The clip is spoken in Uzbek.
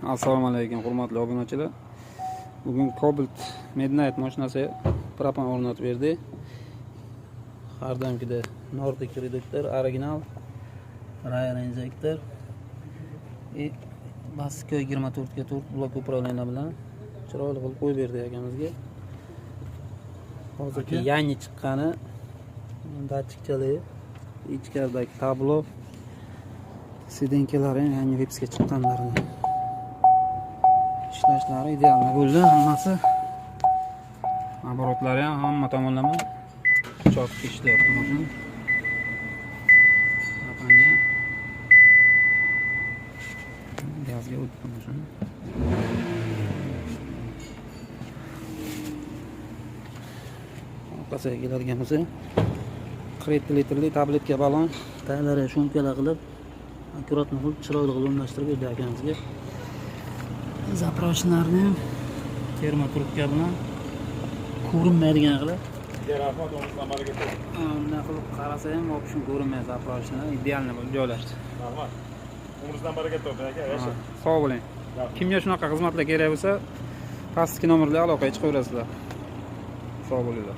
Assalomu alaykum, hurmatli obunachilar. Bugun Cobalt Midnight mashinasiga propan o'rnatib berdik. Har doimgidek Nordic reduktor, original Ryan injektor и Vasco 24 ga 4 блок управления bilan chiroyli qilib qo'yib berdi akamizga. Hozirgi yangi chiqqani datchikchali, ichkaridagi tablo, сиденька lari ham yangi выпуска chiqqanlarini ishlashlari ideal bo'ldi hammasi. Оборот lari ham hamma tomonlama чётко ishlayapti mashina. Propanga gazga o'tdi mashina. Orqasiga keladigan bo'lsak, 47 litrli tabletka balon, taglari шумка lar qilib, аккуратно qilib, chiroyli qilib o'rnashtirib berdi akamizga. Заправочный larni ham термотрубка bilan ko'rinmaydigan qilib. Rahmat, umringizdan baraka topsin. Bunday qilib qarasa ham, в общем, ko'rinmaydi, заправочный lar идеально bo'lib joylashdi. Rahmat. Umringizdan baraka toping, aka, yashang. Sog' bo'ling. Kimga shunaqa xizmatlar kerak bo'lsa, pastki nomerga aloqaga chiqaverasizlar. Sog' bo'linglar.